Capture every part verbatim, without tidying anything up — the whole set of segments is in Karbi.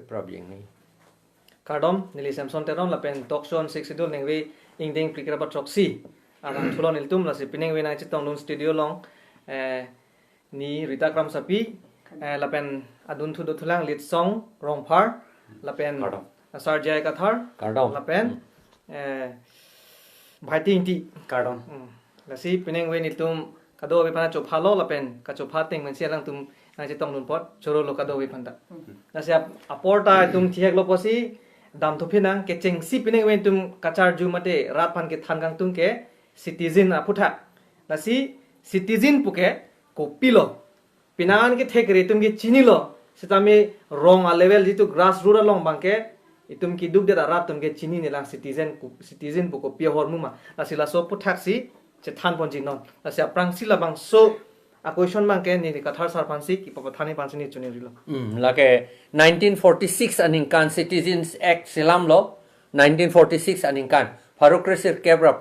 Problem ni. Kardom, neli Samson Teron lapen talk show on Sixth Schedule ningve ingdeng phlikra ba throksi arang thulon ilitum, lasi piningve nangchetongdun studio along, eh, ni Rita Kramsapi, eh, lapen adunthu dothulang Litsong Rongphar, lapen Kardom. Asar J I Kathar, Kardom. Lapen, eh, Bhaiti Ingti. Kardom. Hmm. Lasi piningve nelitum kadokave aphan chophalo lapen kachopha ateng pensi alangtum nangchetongdun apot chorolo kadokave aphanta. Lasi ap-, apor ta itum thihek lo pusi damthu phinang, kechengsi piningve itum kacharju mate rat aphan kethan kangtung ke citizen aphuthak. Lasi citizen puke kopilo? Pini an ke thekre itum ke chinilo. Sitame rong a-level jitu grassroot along abangke itum keduk det arat atum ke chinine lang citizen ku, citizen pu kopi ahormu ma. Lasi laso aphuthaksi chethan ponji non. Lasi aphrangsi labangso a-question abangke neli Kathar sir aphansi kipapathan aphansi neli choningrilo. Hmm, lake nineteen forty-six aningkan Citizens Act selamlo, nineteen forty-six aningkan, pharo kresirkep ra,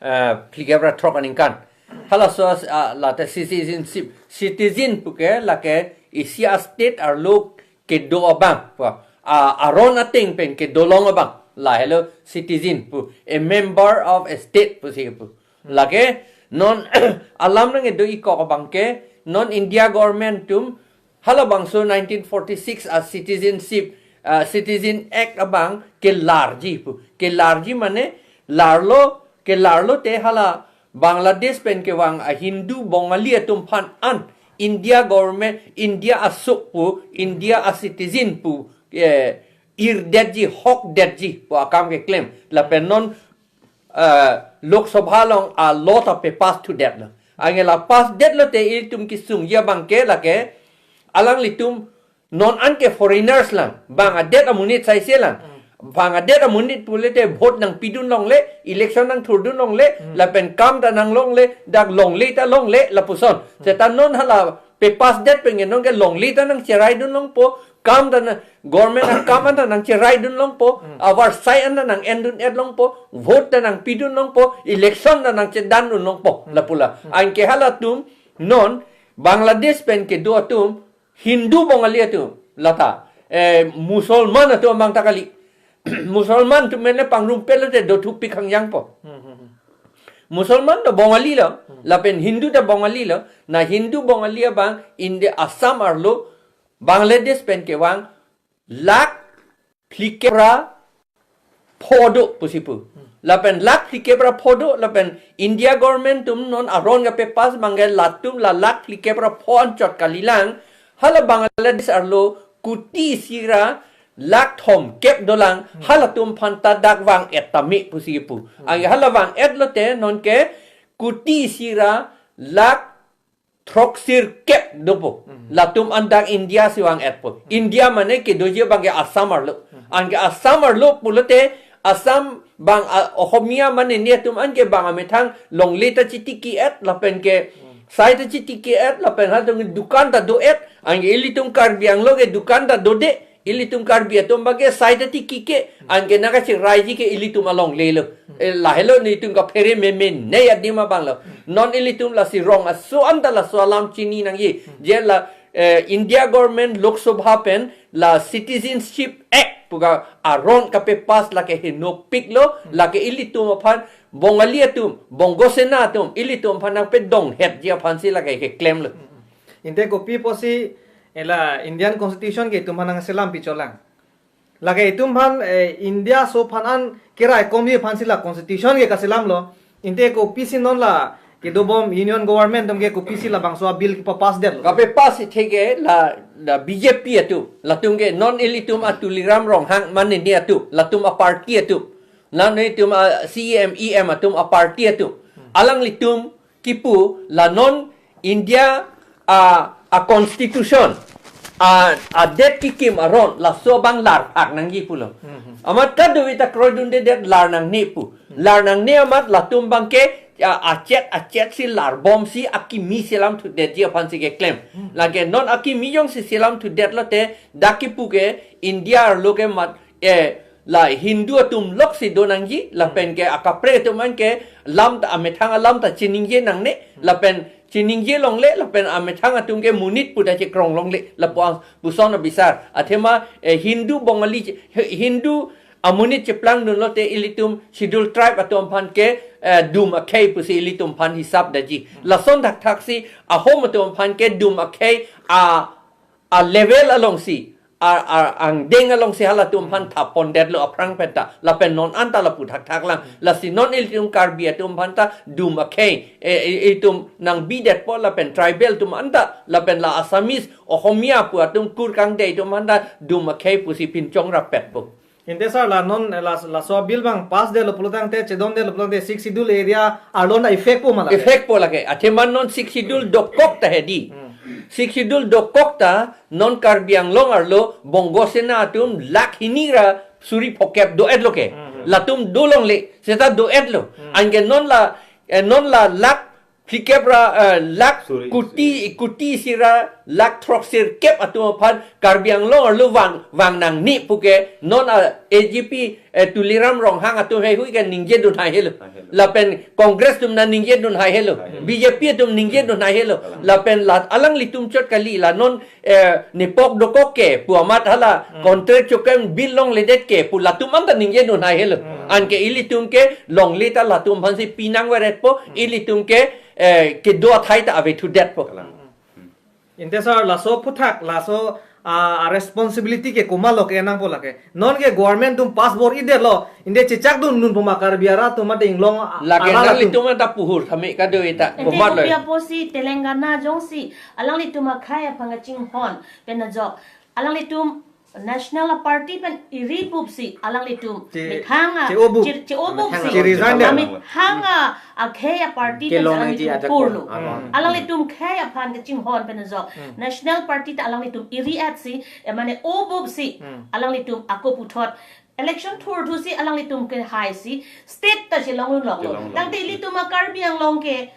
eh, phlikep ra throk aningkan. Halaso as-, ah, lata citizenship, citizen puke lake isi a-state arlo kedo abang, pa, ah, aron ateng pen kedolong abang, lahelo citizen pu, a member of a state pusi pu. Lake non alam nangkedo ikok abangke, non India government atum halabangso nineteen forty-six a-citizenship, ah, Citizen Act abang kelarji pu. Kelarji mane larlo, kelarlo te hala Bangladesh pen kevang a-Hindu Bongali atum aphan an India government, India asuk pu, India a-citizen pu, eh, irdetji, hokdetji pu akam keklem. Lapen non eh, Lok Sabha along a-law ta pe-pass thudetlo. Anke la pass detlo te ilitum kesungji abangke lake alanglitum non anke foreigners lang, bang adet amonit saise lang. Hmm. Bang adet amonit pulote vote nangpidun longle, election nangthurdun longle, hmm, lapen kam ta nanglongle, dak longle ta longle, lapuson. Hmm. Seta non hala pe-pass det pen ke nonke longle ta nangcheraidun longpo, kam ta na, government akam an ta nangcheraidun longpo, hmm, avarsai an ta nang-endun-et longpo, vote ta nangpidun longpo, election ta nangchedandun longpo, hmm, lapu la. Hmm. Anke halatum non Bangladesh pen kedo atum, Hindu Bongali atum, lata, eh, Musalman atum abang ta kali. Musalman atum mene pangrumpet lote dothupik hangjangpo. Hmm, hmm, hmm. Musalman ta Bongali lo, hmm, lapen Hindu ta Bongali lo, na Hindu Bongali abang India Assam arlo Bangladesh pen kevang lakh phlikep ra pho do pusi pu. Hmm. Lapen lakh phlikep ra pho do, lapen India government atum non aron kape-pass abangke latum la lakh phlikep ra pho anchot kalilang, hala Bangladesh arlo kuti isi ra lakh thomkep dolang, hmm, halatum aphan ta dak vang-et tame pusi pu. Hmm. Anke hala vang-et lote nonke kuti isi ra lakh throksirkep dopo. Hmm. Latum an dak India si vang-etpo. Hmm. India mane kedoji abangke Assam arlo. Hmm. Anke Assam arlo pulote Assam bang a, Ohomia mane ni atum anke bang amethang longle ta chitiki-et lapen ke, hmm, sai ta chitiki-et lapen halatum dukan ta do-et, anke ilitum Karbi Anglong ke dukan ta dode, ilitum Karbi atum abangke sai ta tikike, anke nangkacheraiji ke ilitum alongle lo. Eh, lahelo nelitum kaphere meme nei adim abang lo. Non ilitum lasi rong aso an ta laso alam chini nangji. Je la, eh, India government Lok Sabha pen la Citizenship Act pu ka aron kape-pass lake henopik lo, lake ilitum aphan Bongali atum, Bongo Sena atum, ilitum aphan nangpedonghetji aphansi lake keklem lo. Ante kopi pusi, eh, la Indian Constitution ke itum aphan nangselam picholang. Lake itum aphan, eh, India aso aphan an keraikomji aphansi la Constitution ke kaselam lo. Ante kopisi non la kedobom Union Government atum ke kopisi labangso a-bill kepa-pass detlo? Kape-pass itheke la, la B J P atum, latum ke non ilitum a-Tuliram Ronghang mane ni atum, latum a-party atum, non ilitum a-C E M, E M atum a-party atum. Hmm. Alanglitum kipu la non India a, a-constitution, a, adet kekim aron laso abang larphak nangji pulo. Hmm, hmm. Amat kadokave ta kroidunde det lar nangne pu. Hmm. Lar nangne amat latum abangke, a, achet achet si larbomsi akimi selam thudetji aphansi keklem. Hmm. Lake non akimi jongsi selam thudet lote dak kipu ke India arlo ke mat, eh, la Hindu atum loksi do nangji, lapen ke akaprek atum anke lam ta amethang alam ta chiningje nangne, lapen chiningje longle lapen amethang atum ke monit pu ta chekrong longle lapu ang puson abisar. Athema, eh, Hindu Bongali che-, Hindu amonit cheplangdun lote ilitum Schedule Tribe atum aphan ke, eh, dum akhei pusi ilitum aphan hisap daji. Lason thakthak si Ahom atum aphan ke dum akhei a, a level alongsi, a, a angdeng alongsi halatum aphan thap pondetlo aphrang penta. Lapen non anta lapu thakthak lang. Lasi non ilitum Karbi atum aphan ta dum akhei, eh, eh, itum nangbidetpo lapen tribal atum anta, lapen la Assamese, Ohomia pu atum kur kangdei atum aphan ta dum akhei pusi pinchong rappetpo. Ante sir, la non, la, laso bill abang pass detlo pulotangte, chedondetlo pulotangte, Sixth Schedule area arlo ta effect po ma lake? Effect po lake. Athema non Sixth Schedule dokok ta hedi. Hmm. Sixth Schedule dokok ta non Karbi Anglong arlo Bongo Sena atum lakh hini ra suri phokep do-etlo ke. Hmm. Latum do longle, seta do-etlo. Hmm. Anke non la, eh, non la lakh phlikep ra, eh, lakh suri, kuti, suri. Kuti isi ra lakh throksirkep atum aphan Karbi Anglong arlo vang, vang nangne puke non a AGP, eh, Tuliram Ronghang atum heihui ke ningjedun haihelo. Haihelo. Lapen Congress atum ta ningjedun haihelo. Haihelo. BJP atum ningjedun haihelo. Kalang. Lapen la alanglitum chot kali la non, eh, nepok dokok ke pu amat hala Hmm. contract chokem bill longledet ke pu latum anta ningjedun haihelo. Hmm. Anke ilitum ke longle ta latum aphansi pinangveretpo, Hmm. ilitum ke, eh, kedo athai ta avethudetpo. Kalang. Hmm. Ante sir, laso aphuthak, laso, ah, a responsibility ke komatlo ke nangpo lake? Non ke government atum pass bor-idetlo, ante chechakdundun po ma Karbi arat atum mate inglong a-, Lake arat atum? Nanglitum anta puhur thame kado-eta. Ante komatlo? Kopi apotsi Telangana jongsi alanglitum akhei aphan kachinghon pen ajok alanglitum national party pen iri pupsi alanglitum Che-, methang a che-o bup. Che-, che-o bupsi. Methang a che-resign de. Amethang a akhei a party pen Kelong aji alanglitum ajak kurlo. Ko. Hmm. Alanglitum khei aphan kachinghon pen ajok. Hmm. National party ta alanglitum iri-etsi, eh, mane o bupsi, Hmm. alanglitum ako puthot. Election thurthusi alanglitum kehaisi, state ta chelong longlo. Chelong longlo. Tangte ilitum a Karbi Anglong ke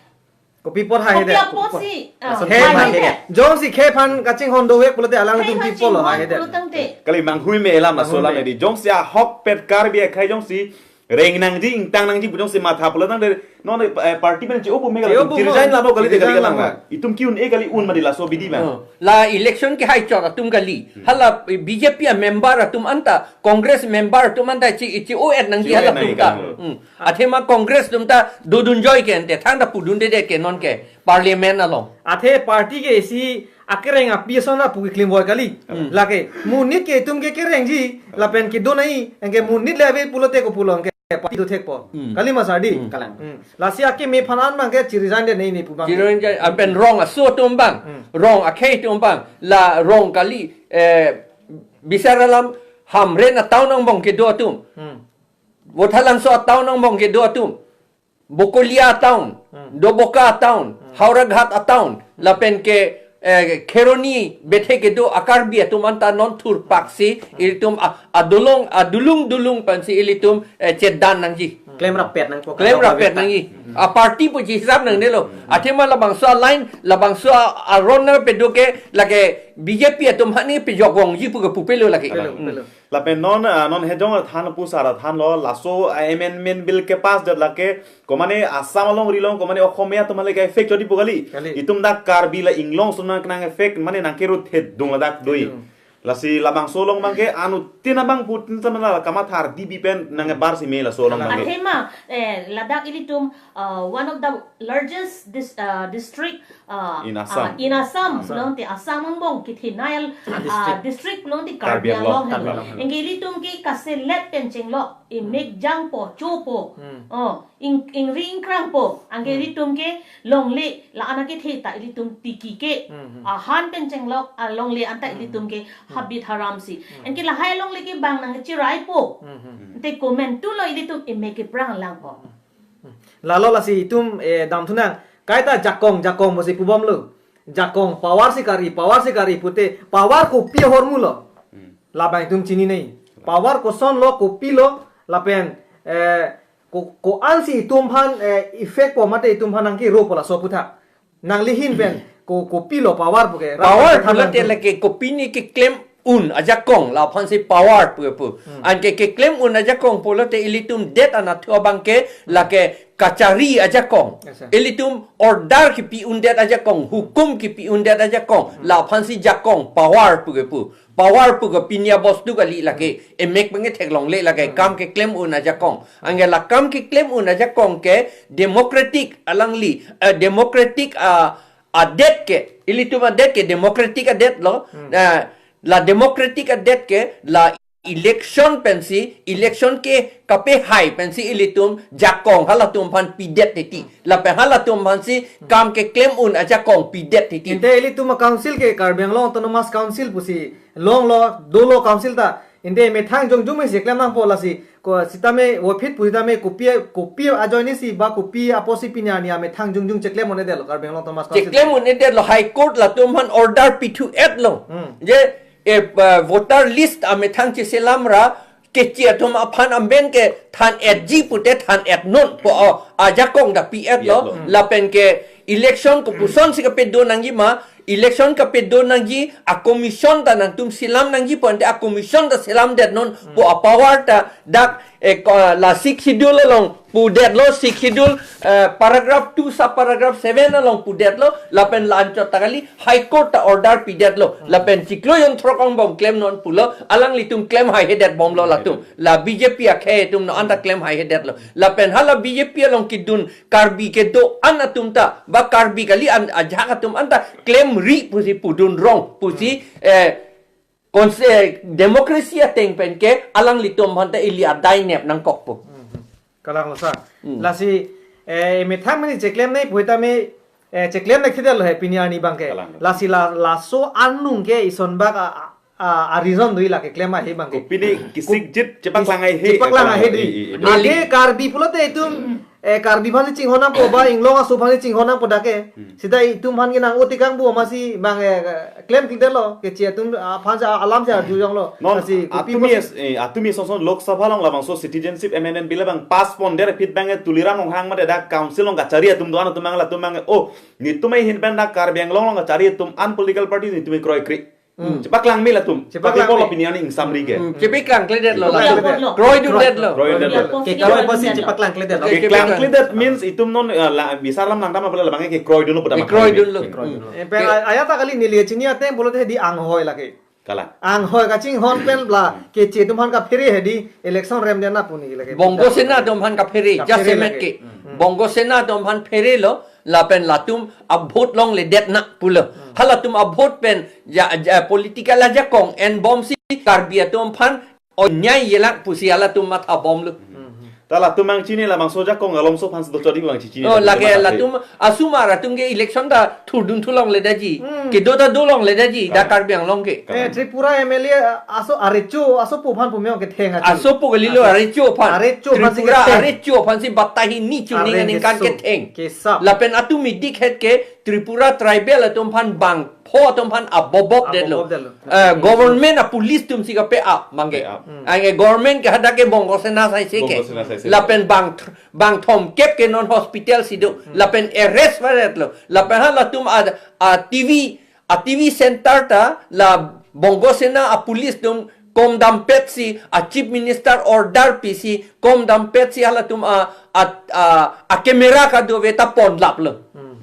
Kopi apot haihedet? Kopi apotsi, ah, Lason khei aphan, haihedet. Jongsi khei aphan kachinghon dovek pulote alanglitum Khei aphan pi apotlo chinghon haihedet? Pulotangte. Kali manghui me elam laso Manghui alam me. Edi. Jongsi ahokpet Karbi akhei jongsi reng nangji, ingtang nangji pu jongsi matha pulotangte non, eh, party pen che-o bup me Che-o kali bup resign mo. Labo kali de kali Resign kalang labo. Ba. Itum ki-un-e kali un mati laso abidi bang. Oh. La election kehai chot atum kali. Hmm. Hala BJP a member atum anta, Congress member atum anta che, che-o-et nangji Che-o-et hala nangji atum ta. Kalang. Hmm. Athema Congress atum ta dodun joi ke ante thangta pudundedet ke non ke parliament along. Athe party ke isi akereng api ason ta pu keklim voi kali. Hmm. Lake monit ke itum ke kerengji lapen kedo nai, anke monit le ave pulote kopulo anke party do thekpo. Hmm. Kali ma sir di? Hmm. Kalang. Hmm. Lasi akeme aphan an abang ke chi-resign det nai ne pu abang. Chi-resign det, lapen rong aso atum abang, Hmm. rong akhei atum abang, la rong kali, eh, bisar alam Hamren a town angbong kedo atum. Hmm. Vothatlangso a town angbong kedo atum. Bokolia a town, Hmm. Doboka a town, Hmm. Howraghat a town, lapen ke, eh, Kheroni Bethe kedo a Karbi atum anta non thurpaksi, Hmm. ilitum a, adolong, adulung dulung pensi ilitum, eh, chedan nangji. Klem rappet nangpo. Klem rappet nangji. Hmm. A party pu chisap nangnelo. Hmm. Athema labangso a line, labangso a, aron nangpedo ke lake BJP atum hani pejok vongji pu ke pupelo lake. Pelo, Hmm. pelo. Lapen non, ah, non hejong than pu sar thanlo, laso, ah, amendment bill kepass det lake, komane Assam along rilong, komane Ohomia atum le ke-effect chodi pu kali. Kali. Itum dak Karbi la inglong suna kenang effect, mane nangkerut thedung ladak doi. Thedung. Lasi labangso along abang ke, anuttin abang putin samala kamathar dibi pen nangbarsi me laso along abang ke. Athema, eh, ladak ilitum, uh, one of the largest dis-, uh, district, uh, In Assam. uh, in Assam, Assam. Pulotangte Assam angbong kethenei, uh, District. district pulotangte Karbi Karbi Anglong Anglong, henlo. Karbi Anglong. Anke ilitum ke kaselet pen chenglok, imek jangpo, chopo. Hmm. Oh, ing, ingri ingkrangpo. Anke Hmm. ilitum ke longle la-an akethe ta ilitum tiki ke. Hmm, hmm. Ahan pen chenglok, alongle anta Hmm. ilitum ke Hmm. habit haramsi. Hmm. Anke lahai alongle ke bang nangchiraipo. Hmm, hmm. Ante komantulo ilitum imek keprang langpo. Hmm. Lalo lasi itum, eh, damthunang. Kaita jakong, jakong pusi pubomlo. Jakong, power si kari, power si kari pute, power kopi ahormulo. Hmm. Labang itum chininei. Power kosonlo, kopilo, lapen, eh, ko, ko-ansi itum aphan, eh, effect po mate itum aphan nangkeropo laso aphuthak. Nanglihin pen, ko, kopilo power puke. Power Rap pulotangte thanang tu. Lake kopine keklem un ajakong, laphansi power pu pu. Hmm. Anke keklem un ajakong pulote ilitum det anatthu abangke lake kachari ajakong. Yes, sir. Ilitum order kipi undet ajakong, hukum kipi undet ajakong, laphansi jakong power pu pu. Power pu ke pini abostu kali lake, emek abangke theklongle lake, kam keklem un ajakong. Anke la kam keklem un ajakong ke democratic alangli, eh, democratic, ah, adet ke, ilitum adet ke democratic adet lo. Hmm. Eh, la democratic adet ke la election pensi, election ke kapehai pensi ilitum jakong halatum aphan pidet titi. Lapen halatum aphansi kam keklem un ajakong pidet titi. Ante ilitum a-council ke Karbi Anglong Autonomous Council pusi longlo, dolo council ta. Ante methang jongjong si klem nangpo lasi. Ko sitame wapit pu sitame kopi, kopi ajoine si ba kopi apotsi pini arni amethang jongjong cheklem un-edetlo Karbi Anglong Autonomous Council. Cheklem un-edetlo, High Court latum aphan order pithu-etlo. Hmm. Je, eh, pa-, voter list amethang cheselam ra keche atum aphan amen ke than-etji pute than-etnon pu, oh, ajakong ta pi-etlo. Etlo. Lapen ke election kopusonsi kapedo nangji ma, election kapedo nangji, a-commission ta nangtum selam nangji pu ante a-commission ta selamdetnon pu a-power ta dak, eh, ko-, la Sixth Schedule along pudetlo, Sixth Schedule, eh, paragraph two sub paragraph seven along pudetlo, lapen la anchot ta kali High Court ta order pidetlo, lapen chiklo jonthrok angbong klemnon pulo, alanglitum klem haihedet bomlo latum. La B J P akhei atum non anta klem haihedetlo. Lapen hala B J P along kedun Karbi kedo-an atum ta, ba Karbi kali an ajak atum anta klemri pusi pudun rong pusi, eh, konse-, democracy ateng pen ke alanglitum aphan ta ili adai nep nangkokpo. Hmm. Kalanglo sir. Hmm. Lasi, eh, methang mani cheklemnei pu sitame, eh, cheklemnei thidetlo he pini arni abangke. Kalanglo. Lasi la, laso anung ke isonbak a, a, a, a-reason do-i lake klem ahe abangke. Kopine kisik jit chepaklang ahe. Chepaklang ahe do-i. I, i, i. Ake Karbi pulote itum, eh, Karbi aphansi chinghon nangpo ba inglong aso aphansi chinghon nangpo dak ke. Hmm. Sita itum aphan ke nang-o tekang pu amatsi abang, eh, klemkledetlo, keche atum aphansi alamsi arju jonglo. Non, lasi kopi atum apotsi, eh, atum ason son Lok Sabha along labangso citizenship amendment bill abang pass pondet aphi abang, eh, Tuliram Ronghang mate dak council along kachari atum do-an atum abang latum abang, oh, netum ahin pen dak Karbi Anglong along kachari atum an political party netum kroikre. Hmm. Chepaklang me latum. Chepaklang me. Tapi polo pini arni ingsamri ke. Hmm. Chepaklang kledetlo. Chepaklang latum. Kledetlo. Kroidundetlo. Kroidundetlo. Kroidundetlo. Ke kroidunsi chepaklang kledetlo. Chepaklang kledet means itum non, eh, la, bisar alam nangdam apot labang ke kroidunlo pu ta. Ke kroidunlo. Kroidunlo. Hmm. Eh, pen ke a-, ajat ta kali neli chini ateng pulote hedi anghoi lake. Kalang. Anghoi kachinghon pen la keche atum aphan kaphere hedi election remdet nang pu neli lake. Bongo Sena atum aphan kaphere, kaphere jasemet lake. Ke. Hmm. Bongo Sena atum aphan pherelo, lapen latum a-vote longledet nang pulo. Hmm. Halatum a-vote pen ja, ja, political ajakong enbomsi Karbi atum aphan onyai yelak pusi halatum matha bomlo. Hmm. Ta latum abang chini labangso ajakong alomso aphansi dochot-i abang chini. Oh, latum lake abang latum asomar atum ke election ta thurdun thu longledetji. Hmm. Kedo ta do longledetji. Dak Karbi Anglong ke. Eh, Tripura M L A aso arecho, asopo aphan pu me-ong ketheng atum. Asopo kalilo, arecho aphan. Arecho aphansi Tripura ketheng. Arecho aphansi batahi ni chuning areng aningkan keso, ketheng. Kesap. Lapen atum idik het ke Tripura tribal atum aphan bangpho atum aphan abobobdetlo. Abobobdetlo. Eh, government a-police atumsi kape-ap abangke. Pe-ap. Hmm. Anke government ke hadak ke Bongo Sena saise ke. Bongo Sena saise. Lapen bang thr-, bang thomkep ke non hospital si do. Hmm. Lapen arrest varetlo. Lapen halatum a, a-T V a-T V center ta la Bongo Sena a-police atum komdampetsi a-Chief Minister order pisi komdampetsi halatum a, a, a, a-camera kadokave ta ponlaplo. Hmm.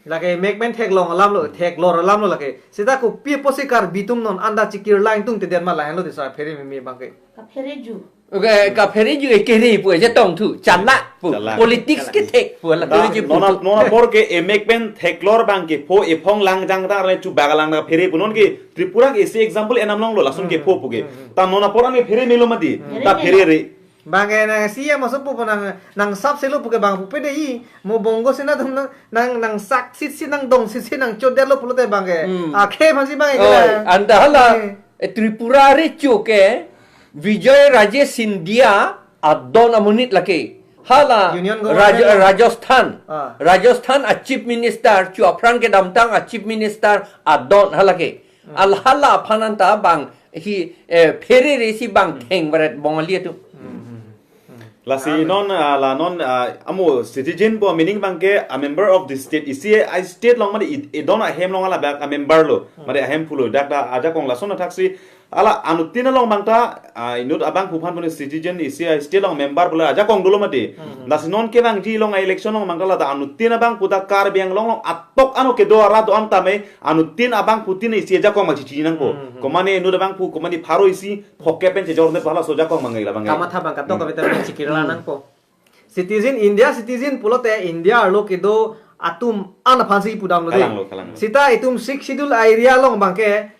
Lake mek pen theklong alamlo, theklor alamlo lake. Sita kopi apotsi Karbi atum non anta chikir lang tung te den ma lahenlo dei sir phere meme abangke. Kaphere ju. Okay, kaphere ju ekere pu aja tong thu, chalak pu. Chalak. Politics ke thek pu la. Ta, tu ji pu nona, tu. Nona apor ke emek pen theklor abangke pho ephong langjang ta le chu bagalang ta phere pu non ke Tripura ke isi example enam longlo lason ke pho pu ke. Hmm, hmm. Ta nona apor an ke phere melo mati. Hmm. Ta phere re. Abangke nang C M asopo nang, nang sap selo pu ke bang pupe dei, mo Bongo Sena atum nang, nang, nang sak sitsi nang dong sitsi nang chodetlo pulote abangke. Hmm. Akhei aphansi abangke. Oh, kela. Anta hala. Okay. Eh, Tripura arecho ke Vijay Raje Scindia adon amonit lake. Hala Union Government Raj-, lo. Rajasthan. Ah. Rajasthan a-Chief Minister, chu aphrang kedamtang a-Chief Minister adon halake. Hmm. Al hala aphan anta bang hi, eh, pherere si bang theng varet Bongali atum. Hmm, hmm, hmm. Lasi ah, non, ah, la non, ah, amo citizen pu meaning abangke a member of the state. Isi a-state along mane i, idon ahem along alabak a member lo. Hmm. Mane ahem pulo dak ta ajakong lason athaksi Hala anuttin along bangta, ah, inut abangphu aphan pune citizen isi a state along member pule ajakong dolo mati. Hmm. Lasi non kevangji along election along bangta lata anuttin abangphu ta Karbi Anglong along atok ano kedo arat do-an tame anuttin abangphutin isi ajakong ma chichi nangpo. Hmm, hmm. Komane inut abangphu, komane pharo isi phoke pen chejor ne pala so ajakong mangai la bangke. Kamatha bang katok Hmm. kaveta pen chikirla Hmm. nangpo. Citizen, India citizen pulote India arlo kedo atum an aphansi pudamlo de. Kalanglo, kalanglo. Sita itum Sixth Schedule area along bangke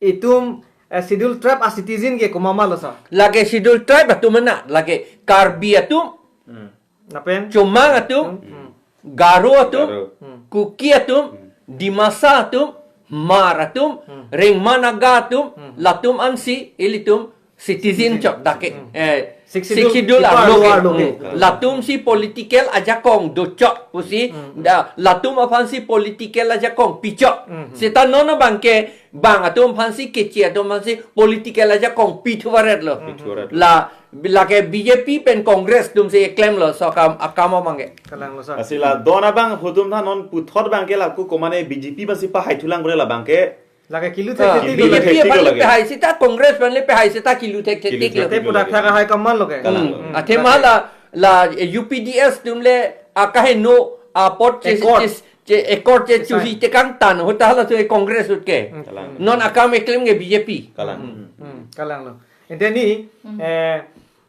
itum, eh, Schedule Tribe a citizen ke komat ma lo sa? Lake Schedule Tribe atum ana, lake Karbi atum, Hmm. Lapen? Chomang atum, Hmm. Garo atum, Garo. Hmm. Kuki atum, Hmm. Dimasa atum, Hmar atum, Hmm. Rengma Naga atum, Hmm. latum ansi ilitum citizen Citizen. chot dak ke. Hmm. Eh, Sixth Sixth Schedule Schedule kedo arlo arlo ke. Hmm. Latumsi political ajakong dochot pusi, Hmm. da, latum aphansi political ajakong pichot. Hmm. Sita non abangke, bang atum aphansi keche atum aphansi political ajakong pithu varet lo. Pithu varet lo. La, lake B J P pen Congress atumsi klemlo so akam, akam abangke. Kalanglo sa. Lasi la don abangphu atum tha non puthot bangke laku komane B J P bangsi pahai thulang pule la bangke. Lake kilu Ah, thek thek B J P lo. Thek aphan thek le lo. pehai sita, Congress aphan le pehai sita kilu thek thek Kilu thek thek lo. Thek lo pudak lagi. Thak ahai kaman lo ke. Kalang lo. Hmm. Athe Lake. Mala la U P D S atum le akaheno apot che Accord. che, che accord che Design. chuhi tekang tan hota hala tu Congress ahut ke. Hmm. Kalang. Non akam keklem ke B J P. Kalang. Hmm. Hmm. Kalanglo. Ente ni, Hmm. eh,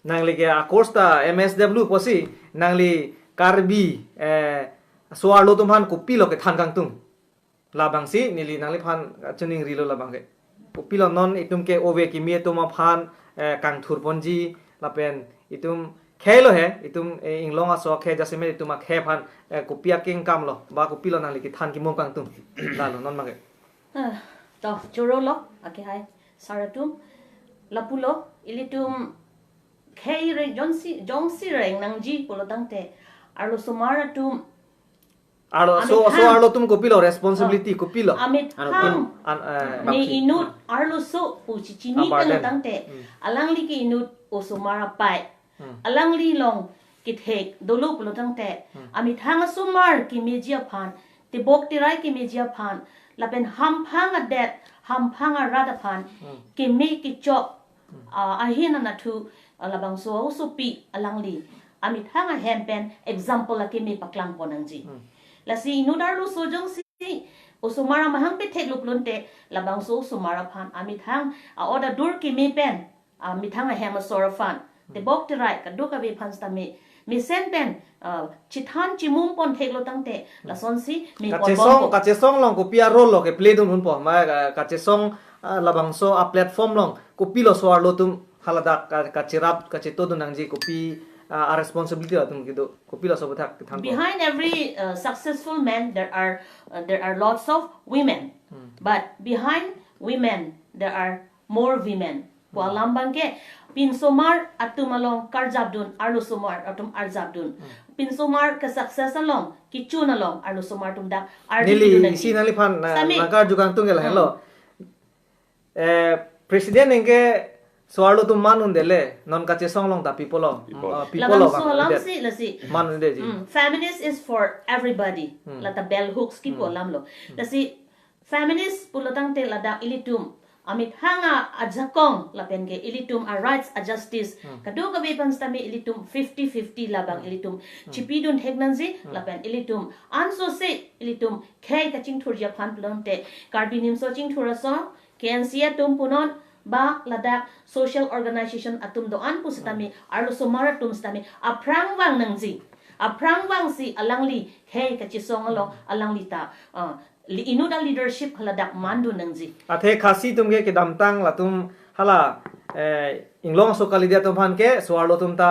nangli ke a course ta M S W pusi, nangli Karbi, eh, so-arlo atum aphan kopilo kethan kangtung. Labangsi neli nangliphan chiningrilo labang ke. Kopilo non itum ke ove kimi atum aphan, eh, kangthur ponji lapen itum khei lo he, itum, eh, inglong aso khei jasemet itum akhei aphan, eh, kopi akengkam lo, ba kopilo nangli kethan kimum kangtung. Lalo non abangke. Ah, to, choro lo, ake hai, sar atum, lapulo, ilitum khei reng, jongsi, jongsi reng nangji pulo tangte, arlosomar atum, Arlo, so, so Amethang. arlo atum kopilo responsibility, Ah. kopilo. Amethang. An, eh, Ne bakhi. inut arloso pu chichini A burden. pelo tangte. Hmm. Alangli ke inut osomar apai. Hmm. Alangli along kethek dolo pulo tangte. Hmm. Amethang asomar kemeji aphan, tebok terai kemeji aphan, lapen hamphang adet, hamphang arat aphan, Hmm. keme kechok, Hmm. ah, ahin anatthu, ah, labangso osopi alangli amethang ahem pen example akeme paklang pon nangji. Hmm. Lasi inut arloso jongsi osomar amahang petheklo pulote labangso osomar aphan amethang a-ot adur keme pen, amethang ahem asor aphan, Hmm. tebok terai kadokave aphan sitame mesen pen, ah, chethan chimum pon theklo tangte, Hmm. lasonsi me pon Kachesong, bompo. kachesong along kopi a-role lo ke play dun unpo. Ma, ka-, kachesong, ah, labangso a-platform along kopilo so-arlo atum haladak ka-, kacherap, kacheto dun nangji kopi, ah, a-responsibility atum kedo, kopilo so aputhak kethan po. Behind every, uh, successful man, there are, uh, there are lots of women. Hmm. But behind women, there are more women. Pu Hmm. alam abangke, pinsomar atum along karjap dun, arlosomar atum arjap dun. Hmm. Pinsomar ke-success along, kechun along, arlosomar atum dak ardi Neli dun nangji. isi nangliphan, ah, Sami. nangkarju kangtung ke lahenlo. Hmm. Eh, president anke so-arlo atum man undele, non kachesong along ta pi pulo. Pi pulo. Ah, pi pulo Labangso bang, alam leader. si, lasi. Man undeji. Hmm, feminist is for everybody. Hmm. Lata bell hooks kipu Hmm. alam lo. Hmm. Lasi feminist pulo tangte ladak ilitum amethang a-ajakong lapen ke ilitum a-rights a-justice. Hmm. Kadokave aphan sitame ilitum fifty fifty labang Hmm. ilitum Hmm. chipi dun thek nangji Hmm. lapen ilitum ansose ilitum khei kachingthurji aphan pulote Karbi Nimso Chingthur Asong, K N C A atum punon ba ladak social organization atum do-an pu sitame Hmm. arlosomar atum sitame aphrang vang nangji. Aphrang vangsi alangli khei kachesong along Hmm. alangli ta, ah, li-, inut a-leadership haladak man dun nangji. Athe Khasi atum ke kedamtang latum hala, eh, inglong aso kalidet atum aphan ke so-arlo atum ta,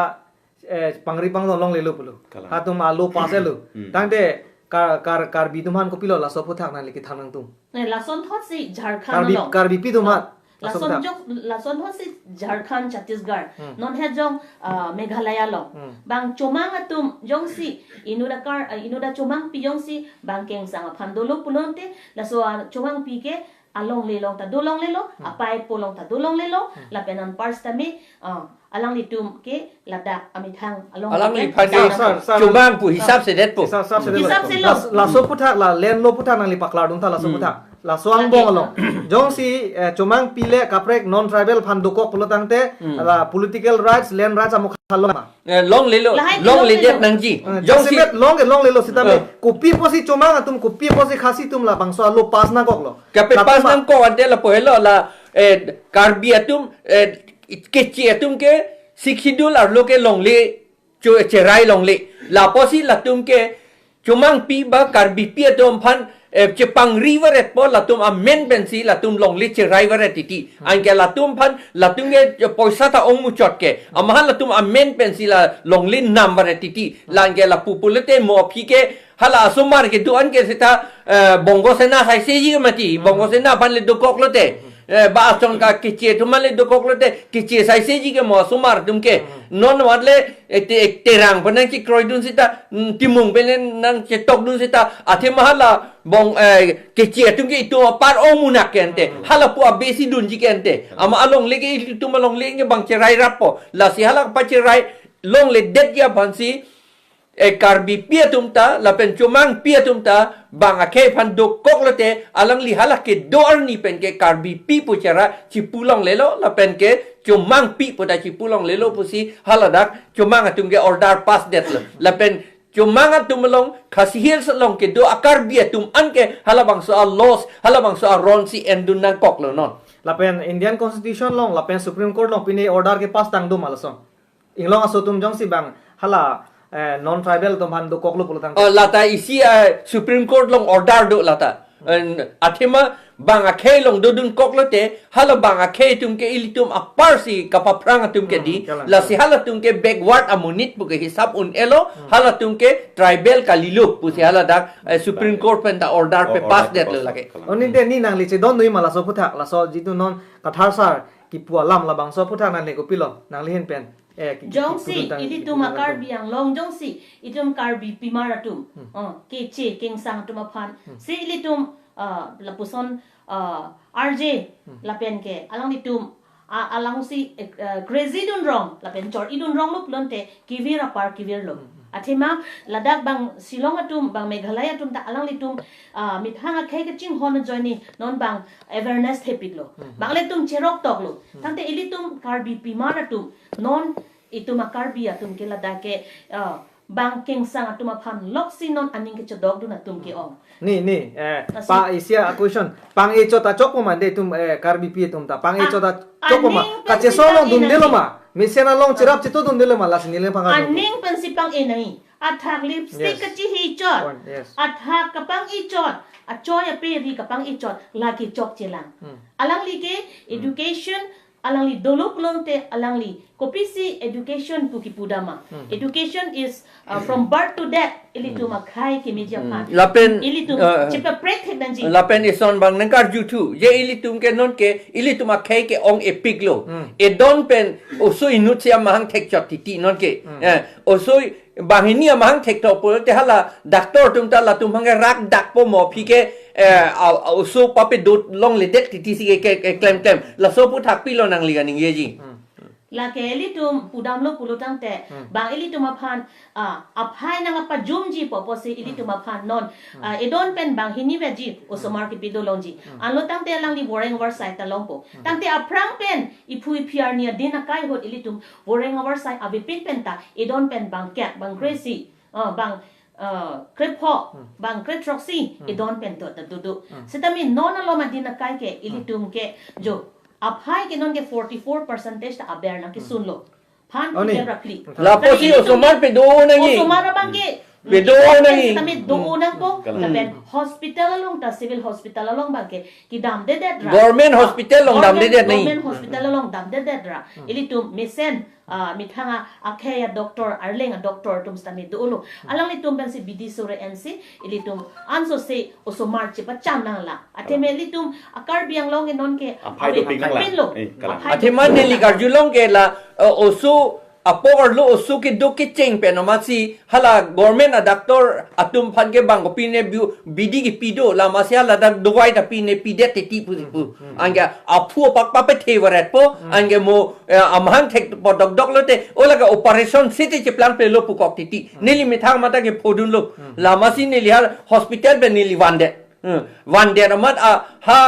eh, pangri pangdon longlelo pulo. Kalang. Hatum alo pass-etlo. Hmm. Tangte Kar-, Kar-, Karbi atum aphan kopilo laso aputhak nangli kethan kangtung. Eh, lasonthotsi Jharkhand Karbi, along. Karbipi atum aphan. Ah, Lason Asok jok, lasonthotsi Jharkhand, Chhattisgarh. Hmm. Non he jong, ah, Meghalaya along. Hmm. Bang chomang atum jongsi, inut akar, ah, inut achomangpi jongsi, bang kengsang aphan dolo pulote, laso achomangpi ke, alongle along ta dolonglelo, Hmm. apai apo along ta dolonglelo, Hmm. lapen anpar sitame, ah, Alanglitum ke ladak amethang along. Alangli ke phan sir, sir, sir, chomang pu hisap sedetpo. Sir, sir, sir, hisap sir, sir, sir. Las-, laso aputhak la land law aputhak nangli paklardun tha laso aputhak. Laso angbong along. Jongsi, eh, chomang pile kaprek non-tribal aphan dokok pulo tangte, la political rights, land rights amokha longle ma? Eh, longlelo, lahai longle longle det lo. Nangji. Eh, jongsi jasemet longle, longlelo sitame. Eh. Kopi apotsi chomang atum, kopi apotsi Khasi atum labangso a-law pass nangkoklo. Kape latum pass ma- nangkok ante lapu helo la, eh, Karbi atum, eh, Keche atum ke Sixth Schedule arlo ke longle cho-, cherai longle. Lapusi latum ke chomangpi ba Karbipi atum aphan, eh, chepangri varetpo latum amen pensi latum longle cherai varet titi. Anke latum aphan latum ke poisa ta ong muchot ke. Amahal latum amen pensi la longle nam varet titi. La anke lapu pulote mo aphi ke hala asomar kedo-an ke seta, eh, Bongo Sena saisiji mati. Bongo Sena aphan le dokok lote. Eh, ba asong ka Keche atum aphan le dokok lote. Keche saisiji ke mo asomar atum ke. Non mat le, eh, te-, Terang pen nangchekroidun seta, mm, Timung pen nangchetokdun seta. Athema hala Bong, eh, Keche atum ke itum apar ong munak ke ante. Hala pu abesi dunji ke ante. Ama alongle ke itum alongle ke bang cherai rappo. Lasi hala pacherai longle detji aphansi, eh, Karbipi atum ta, lapen chomangpi atum ta, bang akhei aphan dokok lote, alangli hala kedo arni pen ke Karbipi pu chera chipu longlelo, lapen ke chomangpi pu ta chipu longlelo pusi, hala dak chomang atum ke order pass detlo. Lapen chomang atum along, Khasi Hills along kedo a-Karbi atum an ke, halabangso a-laws, halabangso aron si endun nangkoklo non. Lapen Indian Constitution along, lapen Supreme Court along, pine order ke pass tang do ma lason. Inglong aso atum jongsi bang hala, eh, non-tribal atum aphan dokoklo pulo tangte. Oh, lata isi, eh, Supreme Court along order do lata. En, athema bang akhei along dodun kok lote, hala bang akhei atum ke ilitum aparsi kapaphrang atum ke di, kalang, lasi kalang. Hala atum ke backward amonit pu ke hisap un-elo, hala atum ke tribal kalilo pusi hala dak, eh, Supreme Court pen ta order pe pass detlo lake. Kalang. Oni de ni nangli chedondun ma laso aputhak, laso jitu non Kathar sir kipu alam labangso aputhak nangli kopilo, nangli ahin pen. Eh, ki-, ki-, jongsi, kudun tang, ilitum kudun tang. A-Karbi Anglong jongsi, itum Karbipi mar atum. Oh, Keche, Kengsang atum aphan. Si ilitum, ah, lapuson, ah, R J, lapen ke, alanglitum, ah, alangsi, eh, eh, crazy dun rong, lapen chor-i dun ronglo pulote, kevir apar kevirlo. Athema, ladak bang Shillong atum, bang Meghalaya atum ta alanglitum, ah, methang akhei kachinghon ajoine, non bang awareness thepiklo. Bang ilitum cherok toklo. Tangte ilitum Karbipi mar atum, non itum a-Karbi atum ke ladak ke, ah, bang Kengsang atum aphan loksi non aning kechedokdun atum ke-ong. Ni, ni, eh, laso pa isi a-question. Pang-e chot ta chokpo ma de itum, eh, Karbipi atum ta. Pang-e chot ta chokpo ma. Aning pen si kachesong along pang-e dunde lo nangji. Ma. Mesen along cherap cheto dunde lo ma. Lasi neli pang-e. Aning pen si pang-e nangji. Athak lipstick, yes, kachihi chot. Point, yes. Athak kapang-e chot. Achoi ape ri kapang-e chot. Lake chokchelang. Alangli ke education alangli dolo pulote alangli kopisi education pu kipu dam ma. Education is, uh, from birth to death, ilitum akhei kemeji aphan. Lapen, ilitum, uh, chepaprek thek nangji. Lapen ison bang nangkarjuthu, je ilitum ke non ke, ilitum akhei ke-ong-epiklo. Edon pen, oso inut si amahang thekchot titi non ke. Eh, oso banghini amahang thekthok pulote hala doctor atum ta latum hangke rak dakpo mo aphi ke, eh, a, a, oso pape dot longledet titi si ke, ke, ke klem klem. Laso aputhak pilo nangli kaningjeji. Lake ilitum pudamlo pulo tangte, bang ilitum aphan, ah, aphai nang apajumji pu apotsi ilitum aphan non, ah, edon pen banghini veji, osomar kipi dolongji. Anlo tangte alangli Boreng Varsai ta longpo. Tangte aphrang pen, iphu iphi arni adin akai ahut ilitum Boreng Varsai avepin pen ta, edon pen bang kep, bang kresi, ah, bang, ah, krepho, bang kretroksi, edon pen do ta dodo. Sitame non alom adin akai ke, ilitum ke, jo, aphai ke non ke forty-four percentage ta aber nangkesunlo. Phan, oh, ni, ke rapli. Lapusi osomar pedo nangji. Osomar abang ke, pedo nangji. Sitame do nangpo, kalang. Lapen hospital along ta, civil hospital along bang ke, kedamdedet ra. Government hospital along damdedet nangji. Government hospital along damdedet ra. Ilitum mesen, ah, methang akhei a-doctor, Arleng a-doctor atum sitame dolo. Alanglitum pensi bidi sore ensi, ilitum ansose osomar chepacham nanglang. Athema ilitum a-Karbi Anglong ke non ke aphai dopik nanglang. Aphai dopik nanglang. Eh, kalang. Athema neli karjulong ke la, eh, oso apor lo oso kedo kecheng pen amatsi hala government a doctor atum aphan ke bang kopine biu bidi kepi do, la amatsi hala dak dawai ta pine pidet titi pusi pu. Anke aphu apak papethe varet po, anke mo, eh, amahang thek po dokdok lote, o lake operation site cheplang pelo pukok titi. Neli methang mata kephodun lo. La amatsi neli ha hospital pen neli vandet. Hmm. Vandet amat a ha,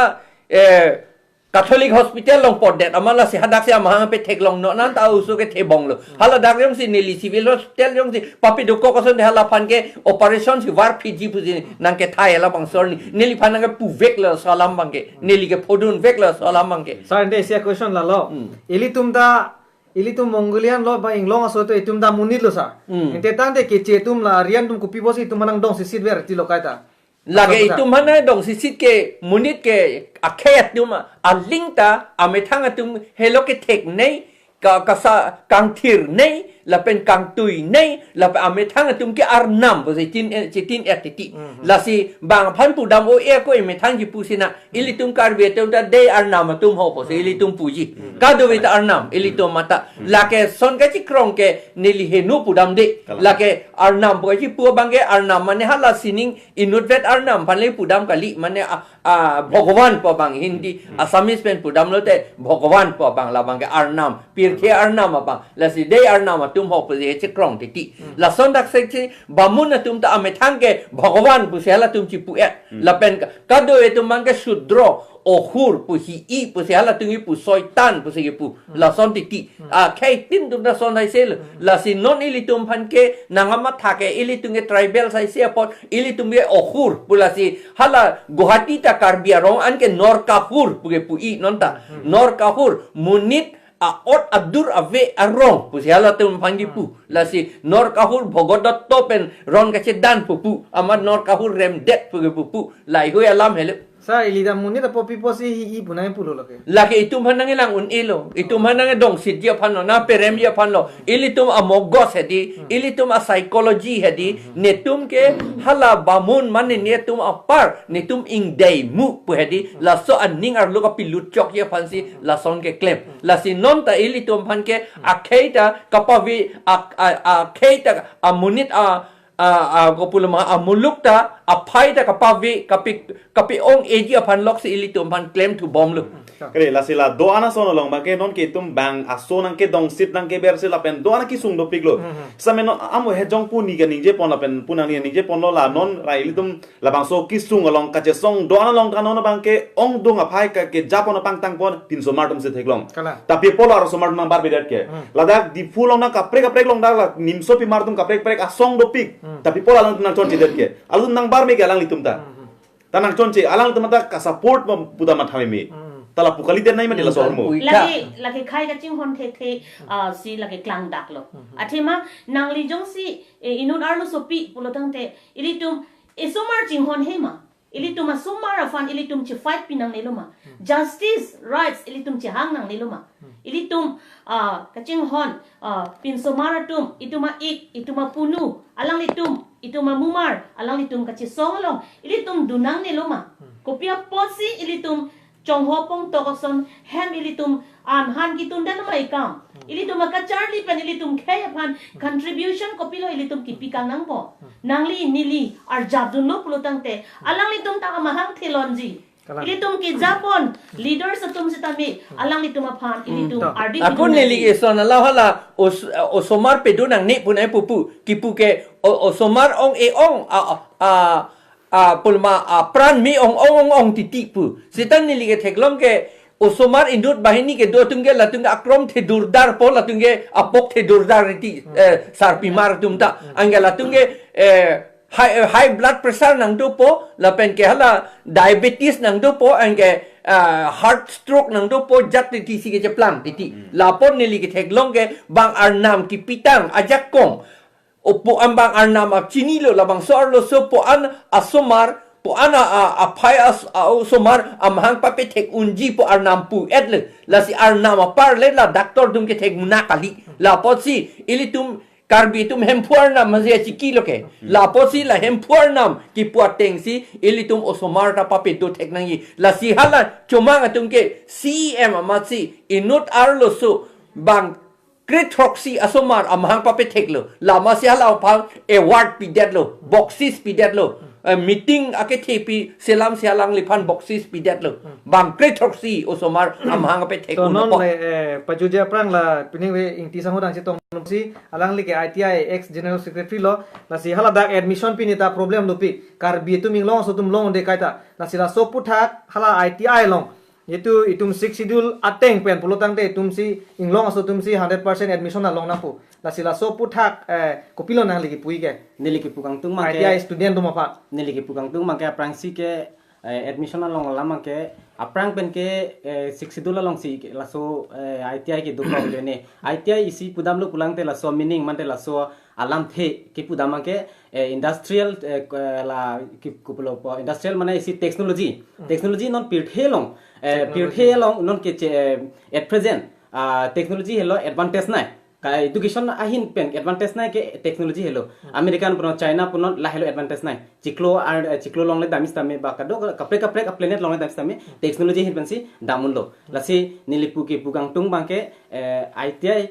eh, Catholic Hospital along potdet amat lasi hadak si amahang petheklong non anta oso kethebong lo. Hala dak jongsi neli civil hospital jongsi papi dokok ason de hala aphan ke operation si var phiji pusi nangkethai labangso arni. Neliphan nangkepuvek laso alam abangke. Neli kephodunvek laso alam abangke. Sir, ante isi a-question lalo. Hmm. Ilitum ta, ilitum Mongolian lo ba inglong aso to itum ta monit lo sir. Hmm. Ante tangte keche atum la Aryan atum kopi pusi itum manang dong sisit ver ti lo kaita. Lake itum aphan nangdong sisit ke monit ke akhei atum aling ta amethang atum helo ketheknei, ka, kasa kangthirnei lapen kangtuinei lapen amethang atum ke arnam pusi chin, eh, chitin er titi. Lasi bang aphan pudam o e ko emethang ji pusi na ilitum Karbi atum ta dei arnam atum ho pusi ilitum puji. Kadokave ta arnam ilitum mata. Lake son kachikrong ke neli heno pudam de. Lake arnam puji pu abangke arnam mane hala sining inutvet arnam aphan le pudam kali, mane a, a, Bhagavan pu abang Hindi, Assamese pen pudam lote Bhagavan pu abang labangke arnam, pirthe arnam abang, lasi dei arnam atum ho pusi chikrong titi. Lason dak seksi bamun atum ta amethang ke Bhagavan pusi halatum chipu-et. Lapen ka, kado atum abangke Sudro, ohur pu hi-i pusi halatum kipu, soitan pusi kipu. Lason titi. Akhei tin atum ta son haise lo. Lasi non ilitum aphan ke nangkamatha ke ilitum ke tribal saise apot ilitum ke ohur pu lasi hala Guwahati ta Karbi arong anke Norkahur pu kepu-i non ta. Norkahur monit a-ot adur ave arong pusi halatum aphan kipu. Lasi Norkahur Bhogodotto pen ron kachedan pupu. Amat Norkahur remdet pu kepupu. Laheihui alam helo. Sir, ili ta monit apo pi pusi hi-i pu nangpulo lake. Lake itum aphan nangkelang un-e lo. Itum aphan nangkedong sitji aphan lo, nangperemji aphan lo. Ilitum a-mogos hedi, ilitum a-psychology hedi, netum ke hala bamun mane netum apar, netum ingdei mu pu hedi, laso aning arlo kapilutchokji aphansi lason keklem. Lasi non ta ilitum aphan ke akhei ta kapave a, a, akhei ta amonit a a, a, kopuloma amuluk ta aphai ta kapave, kapi, kapi-ong-eji aphan loksi ilitum aphan klemthu bomlo. Kali, lasi la do-an ason along abangke non ke itum bang aso nangkedong sit nangkeber sit lapen do-an kesung dopiklo. Same non amo he jong pu neli kaningje pon lapen pu nangli ningje ponlo la non ra ilitum labangso kesung along kachesong do-an along ta non abangke ongdung aphai ka keja pon apangtang pon pinsomar atum si theklong. Kalang. Tapi apotlo arlosomar atum nangbarbedet ke. Ladak Diphu along nang kaprek kaprek along dak la nimso pimar atum kaprek kaprek asong dopik. Tapi apotlo alangtum nangchonchedet ke. Alangtum nangbarme ke alanglitum ta. Ta nangchonche, alangtum ta ka-support ma puta matha meme. Ta lapu kalidet nai mati laso ahormu. Lake, lake khei kachinghon thethe, ah, si lake klangdaklo. Athema nangli jongsi, eh, inut arlosopi pulo tangte, ilitum esomar chinghon he ma. Ilitum asomar aphan ilitum che-fight pi nangnelo ma. Justice, rights ilitum chehang nangnelo ma. Ilitum, ah, kachinghon, ah, pinsomar atum, itum a-ik, itum apunu, alanglitum, itum amumar, alanglitum kachesong along ilitum dun nangnelo ma. Kopi apotsi ilitum chongho pongtok ason hem ilitum an han kitun dan ma ikam. Ilitum akacharli pen ilitum khei aphan contribution kopilo ilitum kipi kang nangpo. Nangli neli arjap dunlo pulo tangte alanglitum ta amahang thelonji. Kalang. Ilitum keja pon leaders atum sitame alanglitum aphan ilitum to. Ardi ako neli dunji. Eson ala hala os-, osomar pedo nangne pu nai pupu kipu ke o-, osomar ong-e-ong a, a, a, a, pulma a, pran me ong ong ong ong titi pu. Sita neli ketheklong ke osomar inut banghini kedo atum ke latum ke akrom thedurdar po latum ke apok thedurdar titi, eh, sarpimar atum ta. Anke latum ke, eh, high, eh, high blood pressure nangdopo lapen ke hala diabetes nangdopo anke, ah, heart stroke nangdopo jat titi si kecheplang titi. Lapot neli ketheklong ke bang arnam kipitang ajakong. Opo ambang arnam apchinilo labangso arloso po an asomar, po an a, a, aphai as, a, osomar amahang papethek unji po arnam pu-et le. Lasi arnam apar le la doctor atum kethek muna kali. Lapotsi ilitum Karbi atum Hemphu arnam mazi achiki lo ke. Lapotsi la Hemphu arnam kipu atengsi ilitum osomar ta papedo thek nangji. Lasi hala chomang atum ke C E M amatsi inut arloso bang kre throksi asomar amahang papetheklo. Lama si hala aphan award pidetlo, boksis pidetlo. Eh, meeting akethe pi selam si alangliphan boksis pidetlo. Bang kre throksi osomar amahang apethek. To un non apot. Le, eh, pajuja prang la pining ve Ingti Sangho dang chetong si alangli ke I T I ex general secretary lo, lasi hala dak admission pi neta problem dopi. Karbi atum Inglong aso atum longde kaita. Lasi laso aputhak hala I T I along, itum itum Sixth Schedule ateng pen pulotangte itum si Inglong aso atum si hundred percent admission along nangpo. Lasi laso aputhak, eh, kopilo nangli kipu ke? Neli kipu kangtung abang ke, I T I student atum aphan. Neli kipu kangtung abang ke aphrangsi ke, eh, admission along alam abang ke, aphrang pen ke, eh, Sixth Schedule alongsi ke laso, eh, I T I kedo kok le ne. I T I isi pudamlo pulangte laso meaning mate laso alamthe kipu dam abang ke, eh, industrial, eh, ko-, la ki-, kopilo pu, industrial mane isi technology. Hmm. Technology non pirthe along, eh, Technology. Pirthe along non ke che, eh, at present, ah, technology helo advantage nai. Ka education ahin pen advantage nai ke technology helo. Hmm. American punon, China punon, la helo advantage nai. Chiklo ar, eh, chiklo longle dam sitame ba kado kaprek kaprek a planet longle dam sitame, hmm, technology ahin pensi dam unlo. Hmm. Lasi neli pu kipu kangtung abang ke, eh, I T I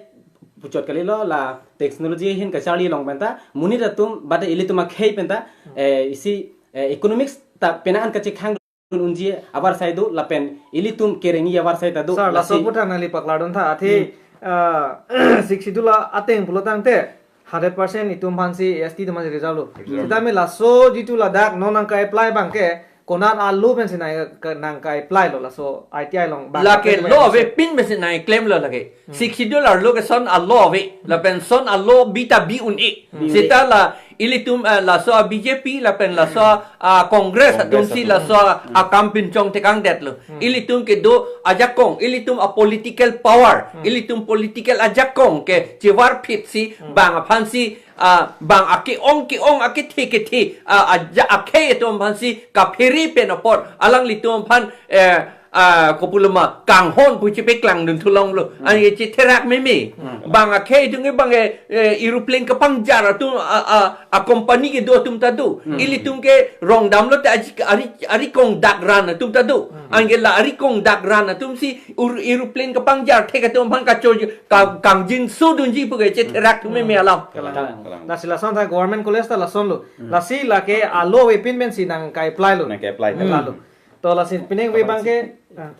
puchot kalilo, la technology ahin kacharli along penta, monit atum bade ilitum akhei penta, hmm, eh, isi, eh, economics ta penang an kachekhang unji avarsai do, lapen ilitum kerengji avarsai ta do. Sir, laso lasi aputhak nangli paklardun tha, athe, hmm, ah, Sixth Schedule ateng pulotangte, hundred percent itum aphansi S T atum aphansi reserve lo. Reserve. Sitame laso jitu ladak non nangka-apply abang ke, konat alo pensi nang, nangka-apply lo, laso I T I along abang. Lake pen lo ave pensi nangklemlo lake. Hmm. Sixth Schedule arlo ke son alo ave. Lapen son alo bi ta bi un-e. Hmm. Seta la ilitum, eh, laso a B J P lapen laso a Congress Congress atum si atum. Laso a, hmm, akam pinchong tekangdetlo. Hmm. Ilitum kedo ajakong, ilitum a political power, hmm, ilitum political ajakong ke chevarphit si, hmm, bang aphansi, ah, bang ake-ong ke-ong akethe kethe, ah, aja akhei atum aphansi kaphere pen apot alanglitum aphan, eh, ah, kopuloma kanghon pu chepeklangdun thulonglo. Hmm. Anke chetherak meme. Hmm. Bang akhei atum ke bang, eh, eh, aeroplane kapangjar atum a, a, a company kedo atum ta do. Hmm. Ilitum ke rong damlote aji ari, ari kong dak ran atum ta do. Hmm. Anke la ari kong dak ran atum si ur, aeroplane kapangjar thek atum aphan kacho ka, kangjinso dunji pu ke chetherak meme alam. Kalang. Kalang. Lasi lason ta government college ta lasonlo. Hmm. Lasi lake alo avepin pensi nangka-apply lo. Nangka-apply. Hmm. Lalo. To lasi pining ve abang ke, ah.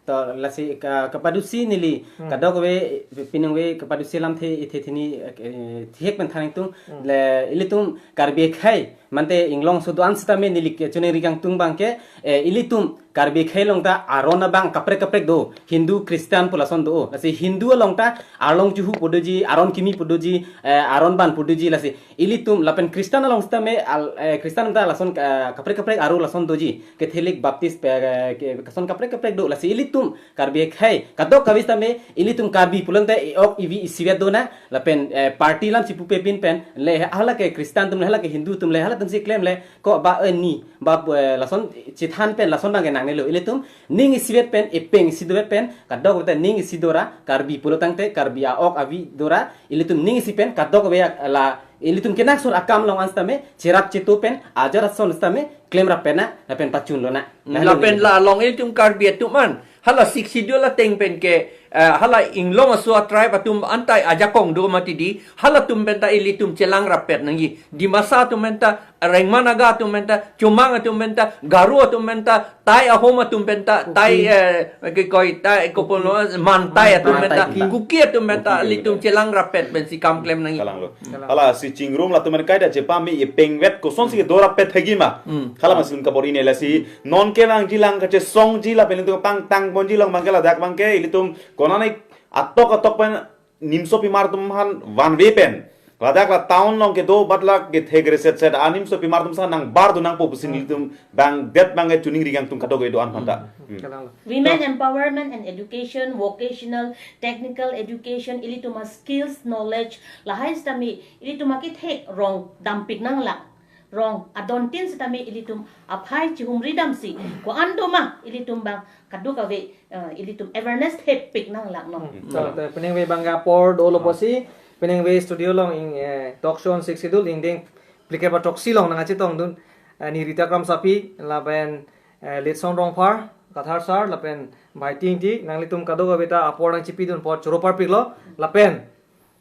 To lasi ka, kapadusi neli, hmm, kadokave pining ve kapadusi alamthe ithe thini, eh, thihek pen thaningtung, hmm, le ilitum Karbi akhei mate Inglong aso do-an sitame neli ke choningri kangtung abang ke, eh, ilitum Karbi akhei along ta aron abang kaprek kaprek do, Hindu, Christian pu lason do. Lasi Hindu along ta arlong juhu pu doji, aron kimi pu doji, eh, aron ban pu doji, lasi ilitum lapen Christian along sitame al, eh, Christian ta lason, eh, kaprek kaprek aro lason doji. Catholic, Baptist, eh, ke, kason kaprek kaprek do. Lasi ilitum Karbi akhei kadokave sitame ilitum Karbi pulote e-ok evi isivet do nang, lapen, eh, party alam si pupe pin pen le hala ke Christian atum le hala ke Hindu atum le hala atum si klem le ko ba, eh, ni ba, eh, lason chethan pen lason abang ke nangnelo. Ilitum ning isivet pen, epeng isidovet pen, kadokave ta ning isi dora, Karbi pulotangte Karbi a-ok avi dora, ilitum ning isi pen kadokave la ilitum kenangsot akam along an sitame cherap cheto pen ajat ason sitame klemrap pen nang lapen pachunlo nang. Lapen la along ilitum Karbi atum an hala Sixth Schedule ateng pen ke, eh, hala Inglong aso a-tribe atum anta ajakong do mati di, halatum penta ilitum chelangrap pet nangji. Dimasa atum penta, Rengma Naga atum penta, Chomang atum penta, Garo atum penta, Tai Ahom atum penta, Tai, Kuki. Eh, ke koi, Tai, kopono, Man Tai atum penta, Mantai. Kuki atum penta, Kuki ilitum atum. Chelangrap pet pensi kam klem nangji. Kalanglo. Kalang. Hala si chingrum latum an kaita chepame epengvet kosonsi kedorap pet hagi ma. Hmm. Hala masin kabor-i ne lasi non kevangji lang kachesongji lapen ilitum pangtang ponji along abang ke ladak abang ke ilitum konane atok atok pen nimso pimar atum aphan vanve pen. Ladak la town along kedo bat la kethek reset set a nimso pimar atum sa nangbar do nangpo pusi Hmm. ilitum abang det abang ke choningri kangtung kadokave do-an aphanta. Hmm. Hmm. Kalanglo. Women empowerment and education, vocational, technical education, ilitum a-skills, knowledge, lahai sitame ilitum akethek rong dampik nanglang. Rong adontin sitame ilitum aphai chihumri damsi, ko-an doma ilitum abang kadokave, eh, ilitum awareness thepik nanglang non. Hmm. To, to, penang ve abang ke apor dolo pusi, penang ve studio along ing, eh, talk show on Sixth Schedule ingdeng phlikep athroksi along nangkachetongdun, eh, ni Rita Kramsapi, lapen, eh, Litsong Rongphar, Kathar sir lapen Bhai Ting Ting, nanglitum kadokave ta apor nangchipidun apot choro parpiklo, lapen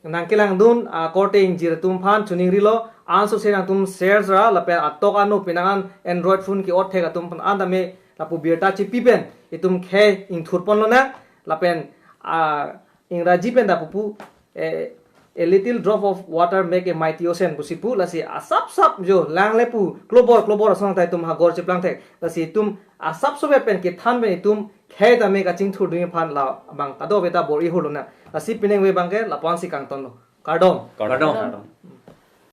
nangkelangdun akorte ingjir atum aphan choningrilo, ansose nangtum share ra, lapen atok anu penang an Android phone ke-ot thek atum aphan an tame lapu birta chipi pen itum khei ingthurpon lonang, lapen a Ingraji pen ta pupu, eh, "A little drop of water make a mighty ocean" pusi pu, lasi asapsap jo lang le pu klobor klobor asong tai itum hagor cheplang thek, lasi itum asapso pen kethan pen itum khei tame kachingthurdun aphan la abang kadokave ta bor-i hulonang. Lasi penang ve abangke lapu-ansi kangtonlo. Kardom. Kardom.